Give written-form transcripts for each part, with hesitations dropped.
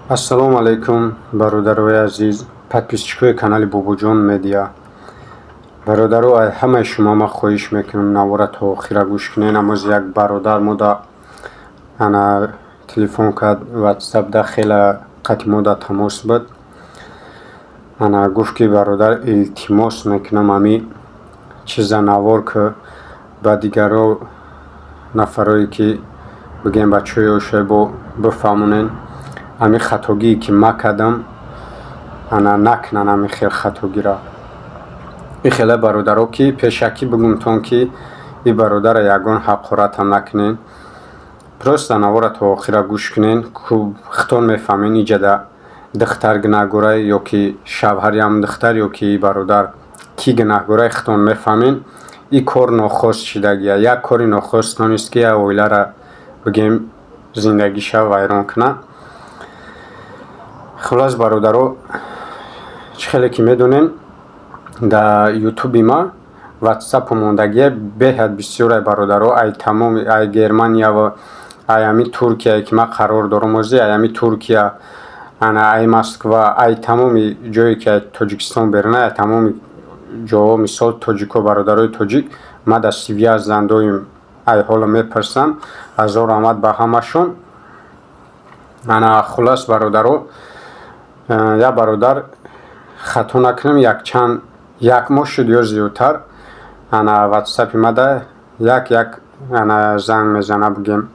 Ассалому алайкум, бародарои азиз, подписчикои канали Бобоҷон Медиа. Бародаро, ҳамаи шумо ман хоҳиш мекунам, навора то охира гӯш кунед. Намози як бародар мода ана телефон кард, Ватсап да хела қати мо тамос буд. Ана гуфт, ки бародар, илтимос мекунам, ами чиза навор ки ба дигаро, нафарое ки бигем бачаҳои ошайбо бифаҳмонен, ами хатогие ки ма кардам, ана накунанд ами хел хатогиро. И хеле бародаро, ки пешакӣ бигумтон, ки и бародара ягон ҳақоратам накунен, просто навора то охира гӯш кунен, худтон мефаҳмен, иҷада духтар гунаҳгорай ё ки шавҳари ҳам духтар, ё ки и бародар, кӣ гунаҳгорай, худтон мефаҳмен. И кор нохост шидагия, як кори нохост тонист, ки як оилара, бигем, зиндагиша вайрон кунад. Хулос, бародаро, чӣ хеле ки медонем, дар Ютуби ма Ватсапу мондагия беҳад бисёрай, бародаро, ай тамоми ай Германия ва ай ами Туркияе ки ман қарор дорам ҳозир, ай ами Туркия, ана ай Москва, ай тамоми ҷое ки ай Тоҷикистон берун, ай тамоми ҷоҳо, мисол, тоҷико, бародарои тоҷик ма дар связь доим, ай ҳоло мепурсам. Ҳазор раҳмат ба ҳамашон. Ана хулос, бародаро, як бародар, хато накунам, якчанд, як моҳ шуд ё зиёдтар, ана Ватсапи мада як як ана занг мезана, бигем,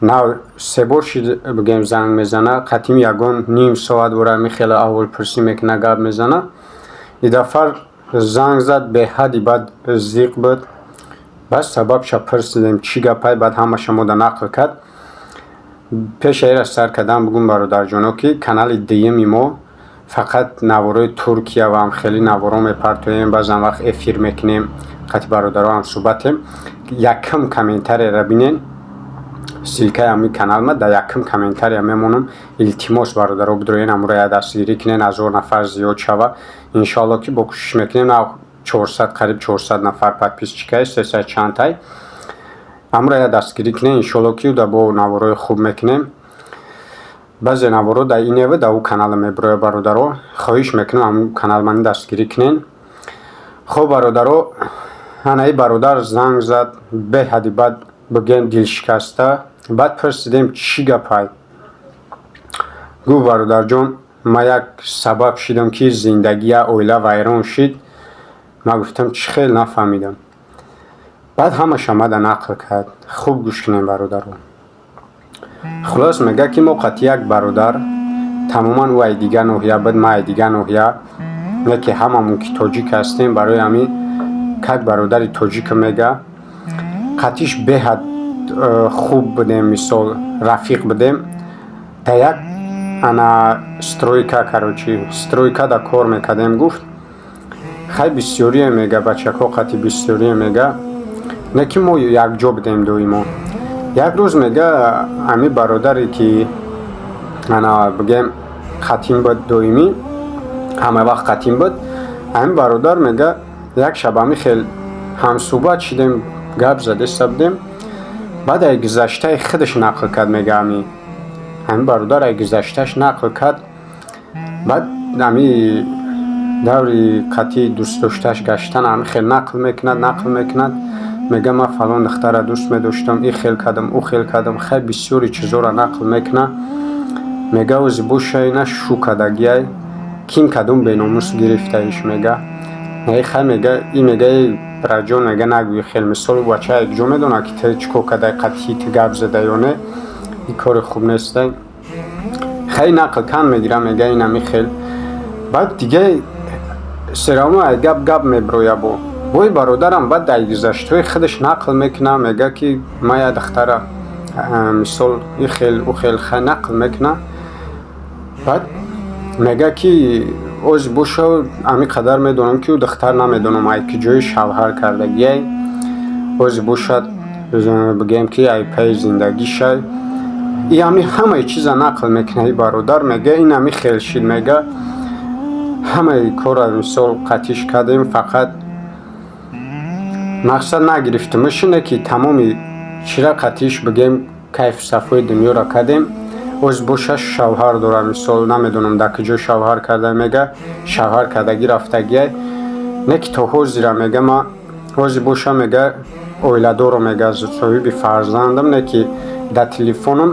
нав се бор шуд, бигем, занг мезана, қатим ягон ним соат бора ами хеле аҳволпурсӣ мекуна, гап мезана. И дафъа занг зад, беҳади бад зиқ буд. Баъд сабабша пурсидем, чӣ гапай. Баъд ҳамаша мода нақл кард. Пеш аира сар кардан бугум, бародарҷоно, ки канали дуюми мо фақат наворои Туркия ва хеле наворо мепартоем, баъзан вақт эфир мекунем, қати бародаро ҳамсӯҳбатем. Якум комментарияро бинен, ссылкаи ҳамин каналма дар якум комментария мемонам. Илтимос, бародаро, бидроен, ҳамуро як дастгирӣ кунен, 1000 нафар зиёд шава, иншоалло, ки бо кӯшиш мекунем. На 400, қариб 400 нафар подписчикай, 300 чандтай. Ҳамуро як дастгирӣ кунен, иншоалло, ки да бо наворои хуб мекунем. Баъзе наворо дар инева, дар ӯ канала мебирояд. Бародаро, хоҳиш мекунам, ҳамун канал мани дастгирӣ кунен. Хоб, бародаро, анаи бародар занг зад, беҳади бад, бигем, дилшикаста. Баъд пурсидем, чӣ гапай. Гуфт: «Бародарҷон, ман як сабаб шидам, ки зиндагӣ як оила вайрон шид». Ман гуфтам: «Чӣ хел? Нафаҳмидам». Баъд ҳамаша мада нақл кард. Хуб гӯш кунем, бародаро. Хулос, мегӯяд, ки мо қати як бародар, тамоман ӯ ай дигар ноҳия буд, ман ай дигар ноҳия, не ки ҳамамон ки тоҷик ҳастем, барои ҳамин как бародари тоҷика мега, қатиш беҳад хуб будем, мисол, рафиқ будем. Дар як ана стройка, короче, стройка да кор мекардем. Гуфт: «Хай, бисёрие, мега, бачаҳо қати бисёрие, мега, не ки мо якҷо будем доимо». Як рӯз, мега, ами бародаре ки ана, бигем, қатим буд, доимӣ ҳама вақт қатим буд, ҳамин бародар, мега, як шаб ами хел ҳамсӯҳбат шидем, гап задеста будем. Баъд ай гузаштаи худаш нақл кард. Мега, ами ҳамин бародар ай гузаштааш нақл кард. Баъд ами даври қатъии дӯстдоштааш гаштан ами хел нақл мекунад, нақл мекунад. Мега: «Ман фалон духтара дӯст медоштам, ин хел кардам, ӯ хел кардам». Хай, бисёри чизоро нақл мекунад. Мега: «Ози бошайна шу кардагиай, ким кадом беномус гирифтаиш», мега. Э, хай, мега, и мега: «Эй, браҷон, мега, нагӯи хел, мисол, бача якҷо медонад, ки ту чӣ кор кардай, қатъи ту гап зада ё не, ин кори хуб нестай». Хай, нақл кан мегира, мега, инами хел. Баъд дига всё равно ай гап гап мебироя. Бо бои бародарам баъд дар гузаштаҳои худаш нақл мекунад. Мега, ки ман як духтара, мисол, и хел, ӯ хел, хай, нақл мекунад. Баъд мега, ки ози боша, ҳамин қадар медонам, ки ӯ духтар намедонам ай ки ҷои шавҳар кардагиай, ози бошад, бигӯем, ки ай пайи зиндагишай. И ҳами ҳамаи чиза нақл мекунад и бародар. Мега: «Ин ҳами хел шид, мега, ҳамаи корро, мисол, қатиш кардем, фақат мақсад нагирифтимаш ине, ки тамоми чира қатиш, бигем, кайфу сафои дунёро кардем». Оз боша, шавҳар дора. Мисол, намедонам, дар куҷо шавҳар карда. Мега, шавҳар кардагӣ, рафтагиай, не ки то ҳозира. Мега, ма ҳози боша, мега, оиладоро, мега, соҳиби фарзандам, не ки дар телефонам,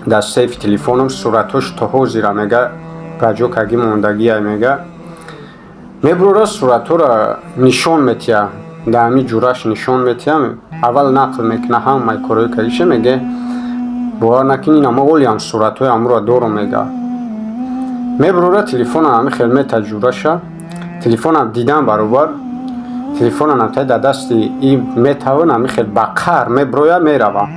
дар сейфи телефонам суратҳош то ҳозира, мега, ба ҷо кагӣ мондагиай. Мега, мебурора, суратҳоро нишон метиҳа, дар ҳамин ҷураш нишон метиҳа. Аввал нақл мекуна ҳамаи корҳои кагиша. Мега, бовар накунӣ, ина ма олиам суратҳои амуро дорам. Мега, мебурора, телефона ҳами хел мета ҷураша. Телефонам дидан баробар, телефона намтай дар дасти и метавон, ҳами хел ба қаҳр меброя, мерава.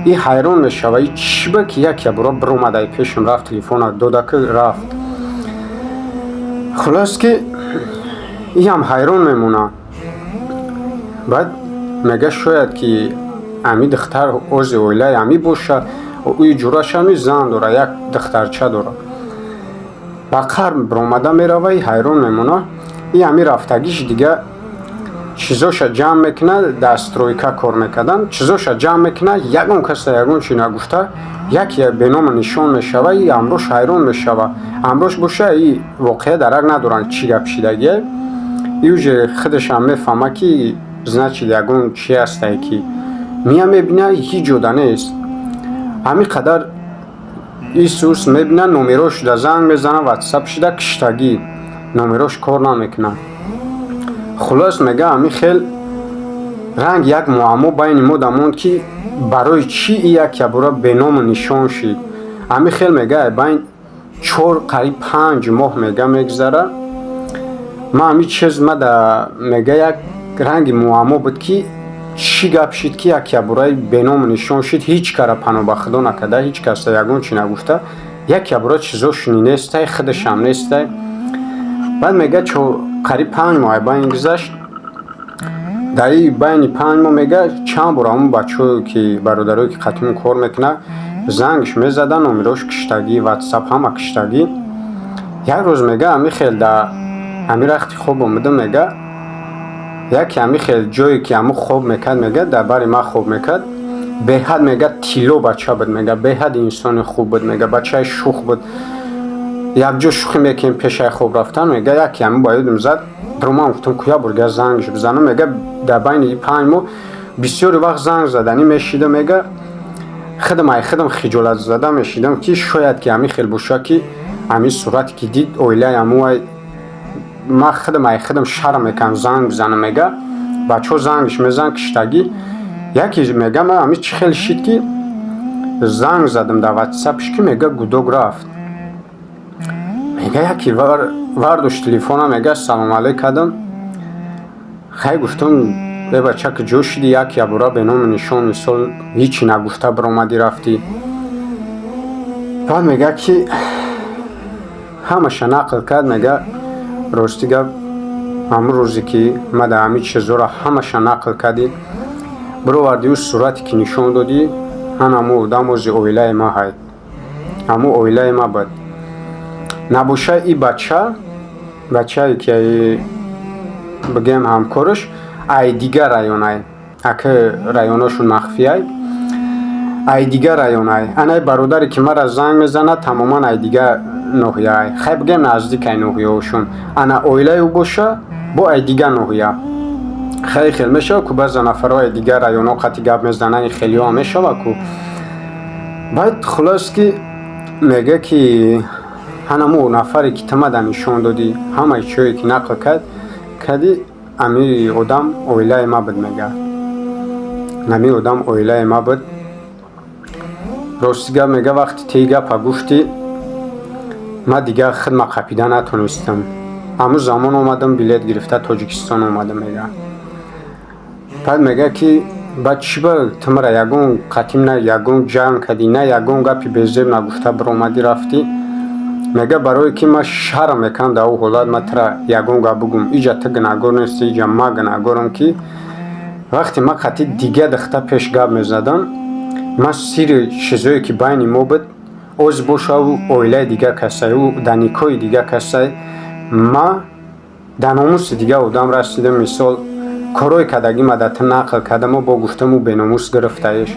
И ҳайрон мешава: и чӣ ба ки як ябура биромадай пешам, рафт, телефона додаки, рафт. Хулос ки иам ҳайрон мемона. Баъд мега, шояд ки ами духтар ози оилаи ами боша. Ӯи ҷураш ами зан дора, як духтарча дора. Ба қаҳр биромада мерава. И ҳайрон мемона. И ами рафтагиш дига чизоша ҷамъ мекунад. Дар стройка кор мекардан. Чизоша ҷамъ мекунад, ягон каса ягон чи нагуфта, яке беному нишон мешава. И амрош ҳайрон мешава. Амрош боша, и воқеа дарак надоранд, чӣ гап шидагие. И уже худашам мефаҳма, ки значит, ягон чи ҳастае. Ки мия мебина, ҳеҷ ҷода нест. Ҳамин қадар исус мебина, номерош шуда занг мезана, ватсап шуда киштагӣ, номерош кор намекунад. Хулос, мега, ҳамин хел ранг як муаммо байни мо дамонд, ки барои чӣ и як ябура беному нишон шид. Ҳамин хел, мега, байн 4, қариб 5 моҳ, мега, мегузара. Ма ҳамин чиз ма да, мега, як ранги муаммо буд, ки чӣ гап шид, ки як ябураи беному нишон шид, ҳеҷ кара паноҳ ба худо накарда, ҳеҷ каса ягон чӣ нагуфта, як ябура чизошуни нестай, худашам нестай. Баъд, мега, қариб 5 моҳ байн гузашт. Дар и байни 5 моҳ, мега, чанд бор ҳамон бачаҳое ки бародарое ки қатимон кор мекунад, зангш мезада, номерош киштагӣ, ватсап ҳама киштагӣ. Як рӯз, мега, ҳамин хел дар ҳамин рахти хоб омадам. Мега, яке ҳамин хел ҷое ки ҳамун хоб мекард, мега, дар бари ман хоб мекард. Беҳад, мега, тилло бача буд. Мега, беҳад инсони хуб буд. Мега, бачаи шух буд, якҷо шӯхӣ мекунем пешаи хоб рафтан. Мега, яке ҳамин ба ёдам зад, биромам, гуфтам, ку як бор дига зангш бизанам. Мега, дар байни 5 моҳ бисёри вақт занг заданӣ мешида. Мега, худам ай худам хиҷолатзада мешидам, ки шояд ки ҳамин хел боша, ки ҳамин сурате ки дид, оилаи ҳамуай. Ман худам ай худам шарм мекардам занг бизанам. Мега, бачаҳо зангш мезананд, киштагӣ. Яке, мега, ман ҳамин чӣ хел шид, ки занг задам дар ватсапш, ки, мега, гудок рафт. Мега, яке вардошт телефона. Мега, салом алейк кардам. Хай, гуфтам, э бача, ки ҷо шиди, як ябура беному нишон, мисол, ҳичи нагуфта биромадӣ, рафтӣ. Баъд мега, ки ҳамаша нақл кард. Мега, рости гап, ҳамун рӯзе ки ма дар ҳамин чизҳоро ҳамаша нақл кардӣ, бировардӣ, ӯ сурате ки нишон додӣ, ҳан ҳамун одам ози оилаи ма ҳай, ҳамун оилаи ма буд. Набоша, и бача, бачае ки бигӯем ҳамкораш, ай дигар районай, ака районошон махфиай, ай дигар районай. Анай бародаре ки мара занг мезанад, тамоман ай дигар ноҳияай, хай, бигӯем, наздик ай ноҳияҳошон. Ана оилаи ӯ боша, бо ай дигар ноҳия. Хеле хел мешава, ку баъзе нафарҳо ай дигар районҳо қати гап мезананд, хелиҳо мешава ку. Баъд, хулос ки, мега, ки ҳанаму нафаре ки ту нишон додӣ, ҳамаи чиҳое ки нақл кардӣ, ами одам оилаи ма буд. Мега, ами одам оилаи ма буд. Рости гап, мега, вақте ти гапа гуфтӣ, ма дигар хидма қапида натонистам. Ҳамун замон омадам, билет гирифта, Тоҷикистон омадам. Мега, баъд мега, ки баъд чӣ ба ту мара ягон қатим, на ягон ҷанг кардӣ, на ягон гапи безеб нагуфта биромадӣ, рафтӣ? Мега, барое ки ман шарм мекунам, дар ӯ ҳолат ман тура ягон гап бугум. Иҷа ту гунаҳгор нестӣ, иҷа ман гунаҳгорам, ки вақте ман қатъи дига духта пеш гап мезадам, ман сирри чизое ки байни мо буд, оз боша, ӯ оилаи дигар касай, ӯ дар никоҳи дигар касай, ма дар номуси дигар одам расидам. Мисол, корҳои кардагима дар ту нақл кардаму бо гуфтаму беномус гирифтаеш.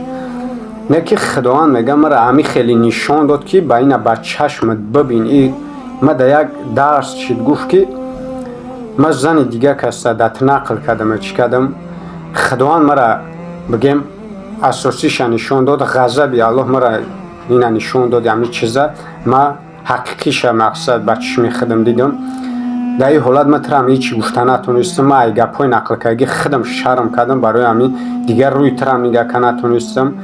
Не ки Худованд, мега, мара ҳами хеле нишон дод, ки ба ина ба чашмат бибин. И ма да як дарс шид. Гуфт, ки ма зани дига каса дат нақл кардам, чӣ кардам, Худованд мара, бигем, асосиша нишон дод. Ғазаби Аллоҳ мара ина нишон дод. Ҳами чиза ма ҳақиқиша, мақсад, ба чишми худам дидам. Дар ин ҳолат ма тирам ҳечи гуфта натонистам. Ма ай гапҳои нақлкардагӣ худам шарм кардам, барои ҳамин дигар рӯи тирам нигаҳ ка натонистам.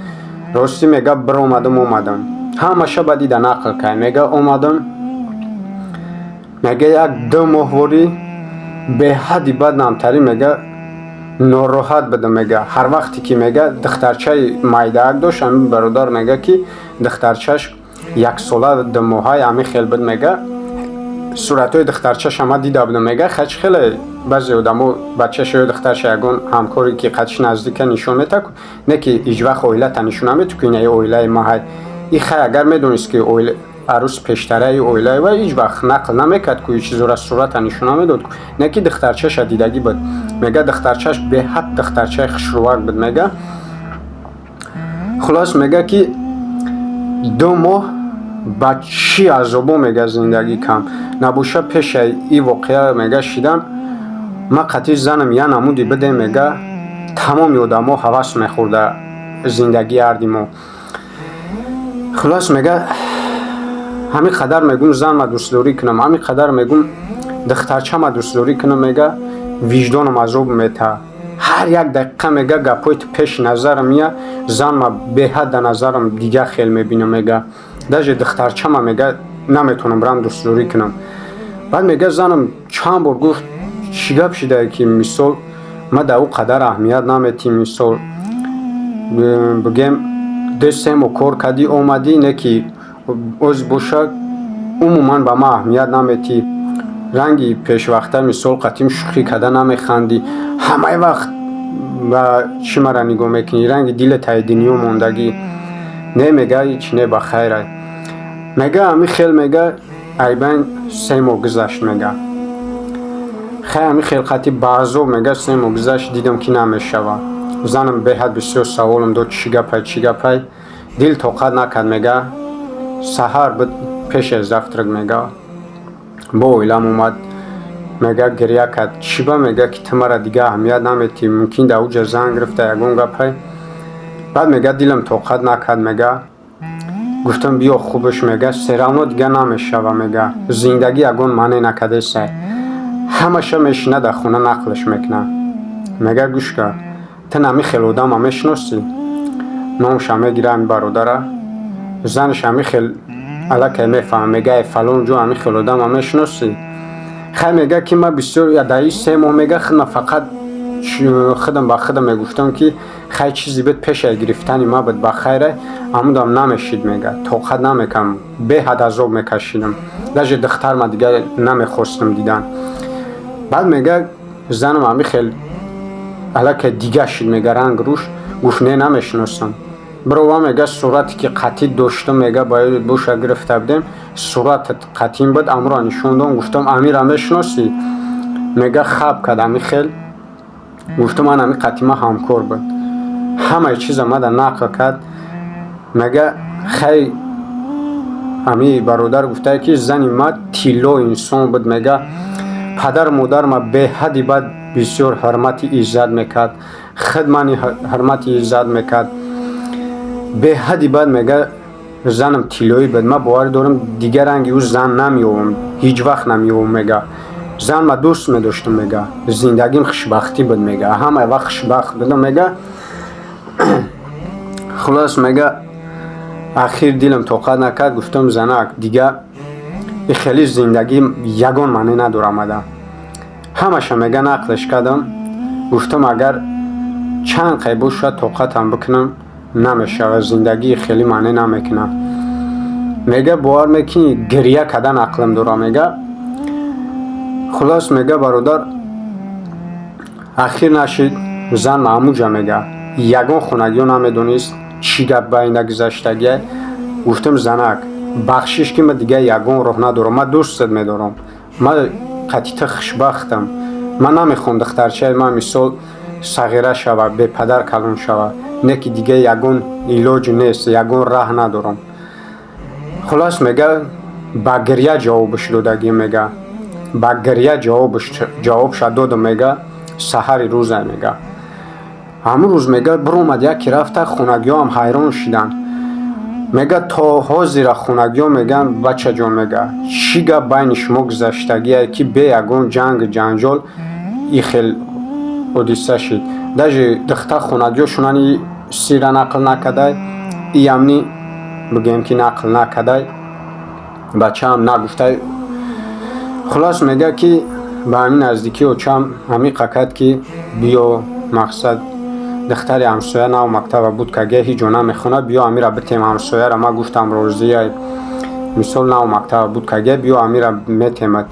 Ростӣ, мега, биромадам, омадам, ҳамаша ба дида нақл кард. Мега, омадам, мега, як ду моҳворӣ беҳадди бад намтарӣ, мега, нороҳат будам. Мега, ҳар вақте ки, мега, духтарчаи майдаак дошт ҳамин бародар, мега, ки духтарчаш яксола 2 моҳаи ҳамин хел буд. Мега, суратҳои духтарчаша ма дида будам. Мега, хач хеле баъзе одамо бачаша ё духтарша ягон ҳамкоре, ки қадш наздика, нишон метак, не ки ҳеҷ вақт оилата нишон намету, ки ина оилаи ма ҳай. И хай, агар медонист, ки арӯс пештараи оилаи вай, ҳеҷ вақт нақл намекард ку чизора, сурата нишон намедод. Не ки духтарчаша дидагӣ буд. Мега, духтарчаш беҳад духтарчаи хушрӯвак буд. Мега, хулос, мега, ки 2 моҳ ба чӣ азобо, мега, зиндагӣ кам набоша. Пешаи ин воқеа, мега, шидан ма қатъи занам я намуди бидем. Мега, тамоми одамо ҳавас мехӯрда зиндагии ҳарди мо. Хулос, мега, ҳамин қадар мегум занма дӯстдорӣ кунам, ҳамин қадар мегум духтарчама дӯстдорӣ кунам, мега, виҷдонам азоб метаҳад. Ҳар як дақиқа, мега, гапҳои ту пеши назарам мия. Занма беҳад да назарам дигар хел мебинам. Мега, даже духтарчама, мега, наметавонам бирам дӯстдорӣ кунам. Баъд, мега, занам чанд бор гуфт: «Чӣ гап шидае, ки мисол ма да ӯ қадар аҳамият наметӣ? Мисол, бигем, 2-3 моҳ кор кардӣ, омадӣ, не ки оз боша, умуман ба ман аҳамият наметӣ. Ранги пешвақта, мисол, қатим шӯхӣ карда намехандӣ. Ҳамаи вақт ба чӣ мара нигоҳ мекунӣ, ранги диле таи дунё мондагӣ». «Не, мега, ҳеч не, ба хайрай», мега. Ҳамин хел, мега, айбайн 3 моҳ гузашт. Мега, хай, ҳамин хел қатӣ ба азоб, мега, 3 моҳ гузашт. Дидам, ки намешавад. Занам беҳад бисёр саволам дод: «Чӣ гапай, чӣ гапай?» Дил тоқат накард. Мега, саҳар буд, пеш аз завтрак, мега, бо оилам омад. Мега, гиря кард. «Чӣ ба?» Мега, ки ту мара дига аҳамият наметӣ. Мумкин дар уҷа зан гирифта, ягон гапай. Баъд, мега, дилам тоқат накард. Мега, гуфтам: «Биё, хубаш». Мега, всё равно дига намешава. Мега, зиндагӣ ягон маъне накардесай. Ҳамаша мешина дар хона, нақлаш мекунад. Мега: «Гӯш кар, ту нами хел одама мешиносӣ?» Номша мегира ҳами бародара. Занаш ҳами хел аллакай мефаҳма. Мега: «Ай, фалон ҷо ҳами хел одама мешиносӣ?» Хай, мега, ки ма бисёр дар ин 3 моҳ, мега, худма фақат худам ба худам мегуфтам, ки хай, чизе буд, пешай гирифтани ма буд, ба хайрай. Амудам намешид, мега, тоқат намекардам, беҳад азоб мекашидам. Даже духтарма дигар намехостам дидан. Баъд, мега, занам ҳами хел аллакай дига шид, мега, ранг рӯш. Гуфт: «Не, намешиносам». Бирова, мега, сурате ки қатӣ доштам, мега, ба ёдат боша, гирифта будем, суратат қатим буд, амро нишон додам. Гуфтам: «Амира мешиносӣ?» Мега, хаб кард ами хел. Гуфтам: «Ман ами қатима ҳамкор буд». Ҳамаи чиза мада нақл кард. Мега, хай, ами бародар гуфтае, ки зани ма тилло инсон буд. Мега, падару модарма беҳадди бад бисёр ҳурмати иззат мекард, худ мани ҳурмати иззат мекард беҳадди бад. Мега, занам тиллоӣ буд, ман боварӣ дорам, дигар ранги ӯ зан намеёбам, ҳеҷ вақт намеёбам. Мега, зан ма дӯст медоштам. Мега, зиндагим хушбахтӣ буд. Мега, ҳамаи вақт хушбахт будам. Мега, хулос, мега, ахир дилам тоқат накард. Гуфтам: «Занак, дига и хеле зиндагӣ ягон маъне надорад омада». Ҳамаша, мега, нақлаш кардам. Гуфтам: «Агар чанд қай бошад, тоқатам бикунам, намешавад, зиндагии хеле маъне намекунад». Мега, бовар мекунӣ, гирья кардан ақлам дорад. Мега, хулос, мега, бародар, ахир нашид. Зан маъмуҷа, мега, ягон хонагиҳо намедонист, чӣ гап байна гузаштагия. Гуфтам: «Занак, бахшиш, ки ман дигар ягон роҳ надорам. Ман дӯстат медорам, ман қатъи ту хушбахтам. Ман намехоҳам духтарчаи ман, мисол, сағира шава, бепадар калон шава. Не ки дига ягон илоҷ нест, ягон раҳ надорам. Хулос, мега, ба гирья ҷавобаш додагӣ, мега, ба гирья ҷавобша додам. Мега, саҳари рӯза, мега, ҳамун рӯз, мега, биромад яке рафта, хонагиҳоам ҳайрон шиданд. Мега, то ҳозира хонагиҳо мегӯянд: «Бачаҷон, мега, чӣ гап байни шумо гузаштагие, ки бе ягон ҷангу ҷанҷол и хел ҳодиса шид?» Даже духтар хонагиҳо шунани сира нақл накардай, иамни бигӯем, ки нақл накардай, бачаам нагуфтай. Хулос, мега, ки ба ҳамин наздикӣ очам ҳамиқа кард, ки биё, мақсад, духтари ҳамсоя нав мактаба буд, кага ҳеҷ ҷо намехонад, биё, амира битем ҳамсояра. Ма гуфтам, розия. Мисол, нав мактаба буд, кага биё, амира метемад.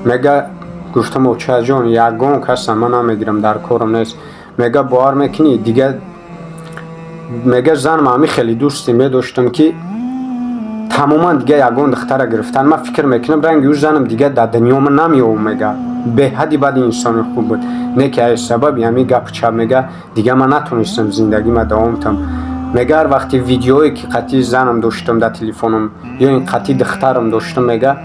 Мега, гуфтам: «Очаҷон, ягон каса ман намегирам, дар корам нест». Мега, бовар мекунӣ, дига, мега, занам ҳами хеле дӯсте медоштам, ки тамоман дига ягон духтара гирифтан ман фикр мекунам, ранги ӯ занам дига дар дунё ман намеёвам. Мега, беҳадди бади инсони хуб буд, не ки аз сабаби ҳамин гапу чап, мега, дига ман натонистам зиндагима давом кунам. Мега, ҳар вақти видеое ки қатъи занам доштам дар телефонам ё ин қатъи духтарам доштам, мега,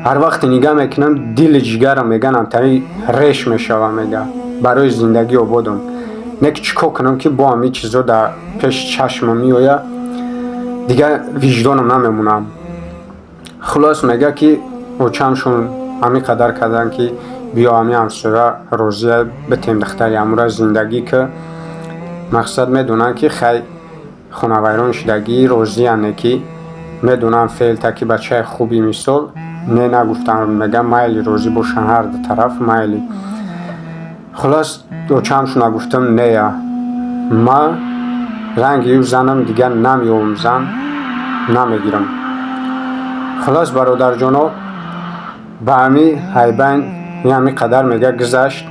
ҳар вақте нигаҳ мекунам, дили ҷигарам, мега, намтари реш мешава. Мега, барои зиндагӣ ободам, не ки чӣ кор кунам, ки бо ҳамин чизо дар пеши чашмам меояд, дигар виҷдонам намемонам. Хулос, мега, ки очамшон ҳамин қадар карданд, ки биё, ҳамин ҳамсоя розия, битем духтари ҳамура, зиндагӣ ки мақсад, медонанд, ки хай, хонавайрон шудагӣ, розияне, ки медонам феълта, ки бачаи хуби. Мисол, не нагуфтам. Мега, майли, розӣ бошанд ҳар ду тараф, майли. Хулос, очамшона гуфтам: «Нея, ма ранги ӯ занам дигар намеёвам, зан намегирам». Хулос, бародарҷоно, ба ҳами ҳайбайн ҳами қадар, мега, гузашт.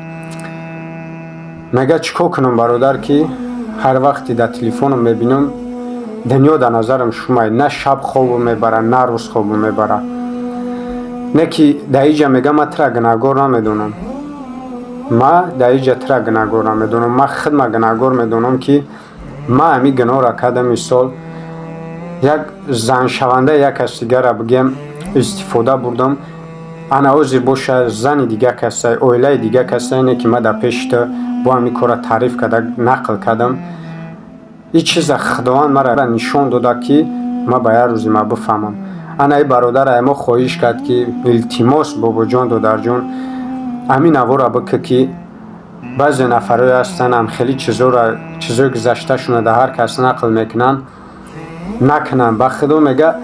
Мега, чӣ кор кунам, бародар, ки ҳар вақте дар телефонам мебинам, дунё дар назарам шумай, на шаб хобу мебара, на рӯз хобу мебара. Не ки дар иҷа, мега, ма тира гунаҳгор намедонам, ма дар иҷа тира гунаҳгор намедонам, ма худма гунаҳгор медонам, ки ма ҳами гуноҳро кардам. Мисол, як заншавандаи як кас дигара, бигем, истифода бурдам. Ана ҳозир боша, зани дига касай, оилаи дига касай. Не ки ма дар пеши ту бо ҳамин корра таъриф карда нақл кардам. Ин чиза Худованд мара нишон дода, ки ма ба як рӯзе ма бифаҳмам. Ана и бародар ай мо хоҳиш кард, ки илтимос, бобоҷон, додарҷон, ҳамин навора бикӯ, ки баъзе нафарое ҳастанд, ам хеле чизоро, чизои гузашташонро дар ҳар кас нақл мекунанд, накунанд. Ба Худо, мега,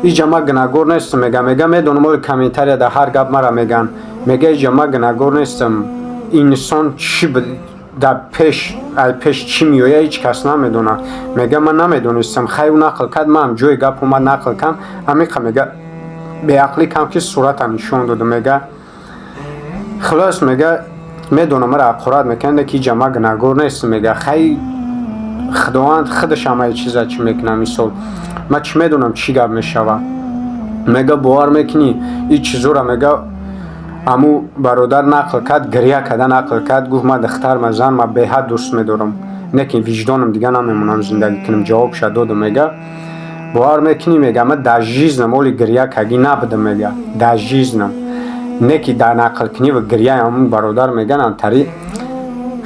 иҷа ма гунаҳгор нестам. Мега, медонам, оли комментария дар ҳар гап мара меган. Мега, иҷа ма гунаҳгор нестам. Инсон чӣ дар пеш, ай пеш чӣ меояд, ҳеҷ кас намедонад. Мега, ман намедонистам. Хай, ӯ нақл кард, ман ҷои гап омад, нақл кам ҳамиқа. Мега, беақлӣ кам, ки суратам нишон додам. Мега, хулос, мега, медонам, мара ҳақорат мекунанд, ки иҷа ма гунаҳгор нестам. Мега, хай, Худованд худаш ҳамаи чиза чӣ мекунад. Мисол, ман чӣ медонам, чӣ гап мешавад? Мега, бовар мекунӣ, ин чизоро, мега, аму бародар нақл кард, гирья карда нақл кард. Гуфт: «Ман духтарма, занма беҳад дӯст медорам, лекин виҷдонам дигар намемонам зиндагӣ кунам. Ҷавобша додам». Мега, бовар мекунӣ, мега, ман дар жизнам оли гирья кагӣ набудам. Мега, дар жизнам не ки дар нақлкунӣ ва гирьяи ҳамун бародар, мега, намтари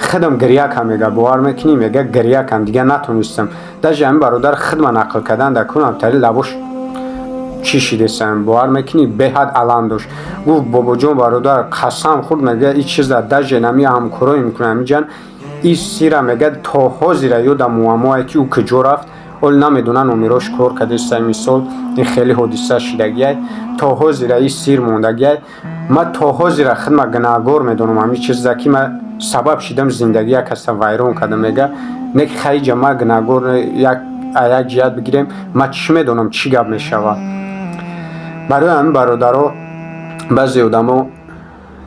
худам гирья кам. Мега, бовар мекунӣ, мега, гирья кам, дигар натонистам. Даже ҳамин бародар худма нақл кардан дар кун, намтари лабош чӣ шидесам. Бовар мекунӣ, беҳад алам дошт. Гуфт: «Бобоҷон, бародар, қасам хӯрд, мега, и чиза даже нами ҳамкорое мекунам ҳамиҷан, и сира, мега, то ҳозира ёдам муаммое, ки ӯ куҷо рафт, оли намедонан, номерош кор кардеста. Мисол, ин хеле ҳодиса шидагиай, то ҳозира и сир мондагиай. Ма то ҳозира худма гунаҳгор медонам, ҳамин чиза ки ма сабаб шидам, зиндагӣ як каса вайрон кардам». Мега, не ки хайҷа ма гунаҳгор, як ҷиҳат бигирем, ма чӣ медонам, чӣ гап мешавад? Барои ҳамин, бародаро, баъзе одамо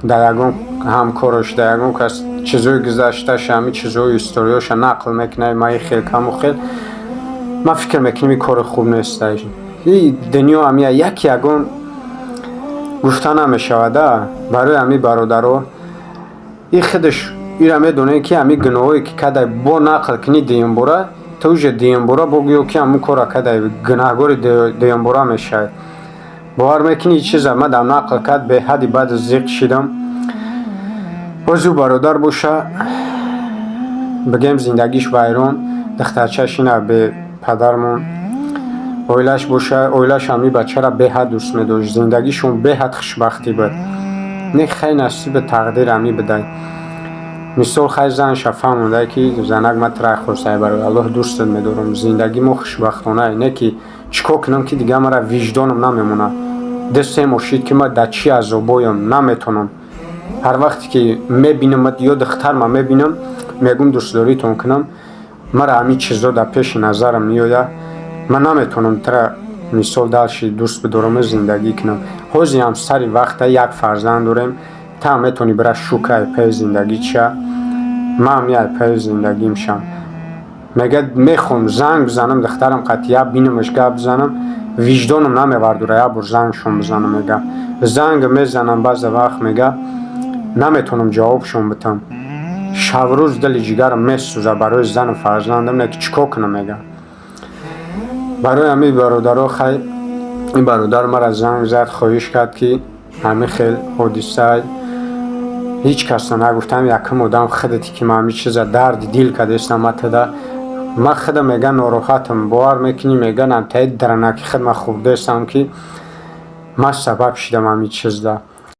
дар ягон ҳамкорош, дар ягон кас чизои гузашташа, ҳамин чизои историёша нақл мекунад, ма и хел каму хел, ман фикр мекунам, ин кори хуб нест. И дунё ҳамия як ягон гуфта намешавада. Барои ҳамин, бародаро, и худаш Ира медонем, ки ҳамин гуноҳое, ки кадай, бо нақл кунӣ дуюмбора, ту уже дуюмбора бо гӯё ки ҳамун корра кадай, гунаҳгори дуюмбора мешавӣ. Бовар мекунӣ, чиза ма дар нақл кард, беҳадди баъд зиқ шидам. Боз ӯ бародар боша, бигем, зиндагиш вайрон, духтарчаш ина бепадар монд. Оилаш боша, оилаш ҳамин бачаро беҳад дӯст медошт, зиндагишон беҳад хушбахтӣ буд. Не, хай, насиби тақдир ҳамин будай. Мисол, хай, занша фаҳмондай, ки занак, ма тура хостаи, барои Аллоҳ дӯстат медорам, зиндагӣ мо хушбахтонае. Не, ки чӣ кор кунам, ки дигар мара виҷдонам намемонад? 2-3 моҳ шид, ки ма дар чӣ азобоям, наметонам. Ҳар вақте ки мебинам ё духтарма мебинам, мегӯм дӯстдоритон кунам, мара ҳамин чизо дар пеши назарам меояд. Ман наметавонам тура, мисол, дальше дӯст бидораму зиндагӣ кунам. Ҳозиам сари вақта як фарзанд дорем. Таам метавонӣ бира шукр, ай пайи зиндагӣ чия, ман ай пайи зиндагим шам. Мега, мехоҳам занг бизанам духтарам қати, як бинамаш, гап бизанам, виҷдонам намевардора як бор зангшон бизанам. Мега, занг мезанам, баъзе вақт, мега, наметавонам ҷавобшон битам. Шабрӯз дили ҷигарам месӯзад барои зану фарзандам. Не, ки чӣ кор кунам, мега. Барои ҳамин, бародаро, хай, ин бародар мара занг зад, хоҳиш кард, ки ҳамин хел ҳодиса ҳеҷ касро нагуфтам, якум одам худате, ки ман ҳамин чиза дарди дил кардастам. Ма тада ман худам, мега, нороҳатам. Бовар мекунӣ, мега, намтаи даранаки худ ман хӯрдаистам, ки ман сабаб шидам ҳамин чизда.